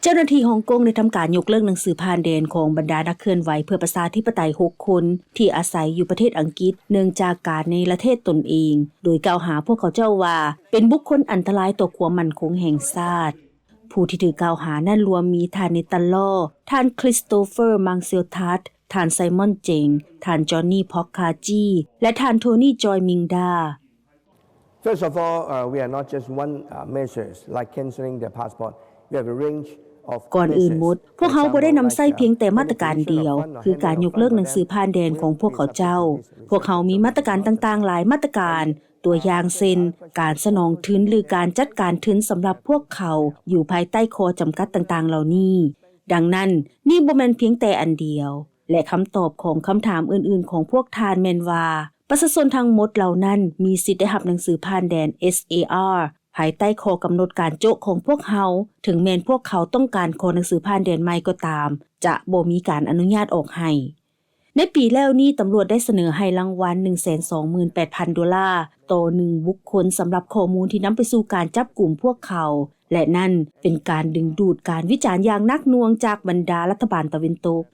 ເຈົ້າໜ້າທີ່ຮົງກົງໄດ້ທຳການຍົກເລີກໜັງສືຜ່ານແດນຂອງບັນດານັກເຄື່ອນໄຫວເພື່ອປະຊາທິປະໄຕຫົກຄົນ ທີ່ອາໄສຢູ່ປະເທດອັງກິດ ເນື່ອງຈາກການເນລະເທດຕົນເອງ, ໂດຍກ່າວຫາພວກເຂົາເຈົ້າວ່າ ເປັນບຸກຄົນອັນຕະລາຍຕໍ່ຄວາມໝັ້ນຄົງແຫ່ງຊາດ. ຜູ້ທີ່ຖືກກ່າວຫານັ້ນລວມມີທ່ານ Nathan Law, ທ່ານ Christopher Marcel-Tad, ທ່ານ Simon Cheng, ທ່ານ Johnny Pokkaji ແລະ ທ່ານ Tony Joy Mingda. First of all, uh, we are not just one uh, measures like cancelling their passport. We have a range of ກ່ອນອື່ນໝົດ, ພວກເຮົາບໍ່ໄດ້ນຳໃຊ້ພຽງແຕ່ມາດຕະການດຽວ, ຄືການຍົກເລີກໜັງສືຜ່ານແດນຂອງພວກເຂົາເຈົ້າ. ພວກເຮົາມີມາດຕະການຕ່າງໆຫຼາຍມາດຕະການ, ຕົວຢ່າງເຊັ່ນ ການສະໜອງທຶນ ຫຼື ການຈັດການທຶນສຳລັບພວກເຂົາຢູ່ພາຍໃຕ້ຂໍ້ຈຳກັດຕ່າງໆເຫຼົ່ານີ້. ດັ່ງນັ້ນ, ນີ້ບໍ່ແມ່ນພຽງແຕ່ອັນດຽວ. ແລະ ຄຳຕອບຂອງຄຳຖາມອື່ນໆຂອງພວກທ່ານແມ່ນວ່າ ປະຊາຊົນທັງໝົດເຫຼົ່ານັ້ນມີສິດໄດ້ຮັບໜັງສືຜ່ານແດນ SAR ພາຍໃຕ້ຂໍ້ກຳນົດການໂຈະຂອງພວກເຮົາ, ເຖິງແມ່ນພວກເຂົາຕ້ອງການຂໍໜັງສືຜ່ານແດນໃໝ່ກໍຕາມ, ຈະບໍ່ມີການອະນຸຍາດອອກໃຫ້. ໃນປີແລ້ວນີ້, ຕຳຫຼວດໄດ້ສະເໜີໃຫ້ລາງວັນ ໜຶ່ງແສນສອງໝື່ນແປດພັນໂດລາ ຕໍ່ໜຶ່ງບຸກຄົນ ສຳລັບຂໍ້ມູນທີ່ນຳໄປສູ່ການຈັບກຸມພວກເຂົາ, ແລະ ນັ້ນເປັນການດຶງດູດການວິຈານຢ່າງໜັກໜ່ວງຈາກບັນດາລັດຖະບານຕາເວັນຕົກ.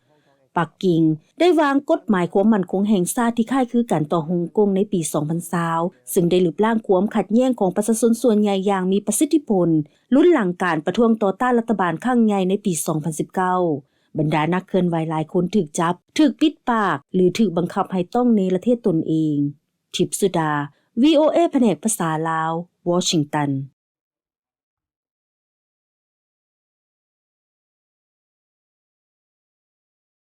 ປັກກິ່ງໄດ້ວາງກົດໝາຍຄວາມໝັ້ນຄົງແຫ່ງຊາດທີ່ຄ້າຍຄືກັນຕໍ່ຮົງກົງໃນປີສອງພັນຊາວ ຊຶ່ງໄດ້ລຶບລ້າງຄວາມຂັດແຍ່ງຂອງປະຊາຊົນສ່ວນໃຫຍ່ຢ່າງມີປະສິດທິຜົນ ລຸນຫຼັງການປະທ້ວງຕໍ່ຕ້ານລັດຖະບານຄັ້ງໃຫຍ່ໃນປີສອງພັນສິບເກົ້າ. ບັນດານັກເຄື່ອນໄຫວຫຼາຍຄົນຖືກຈັບ, ຖືກປິດປາກ ຫຼື ຖືກບັງຄັບໃຫ້ຕ້ອງເນລະເທດຕົນເອງ. ທິບສຸດາ, ວີໂອເອ ພະແນກພາສາລາວ, ວໍຊິງຕັນ.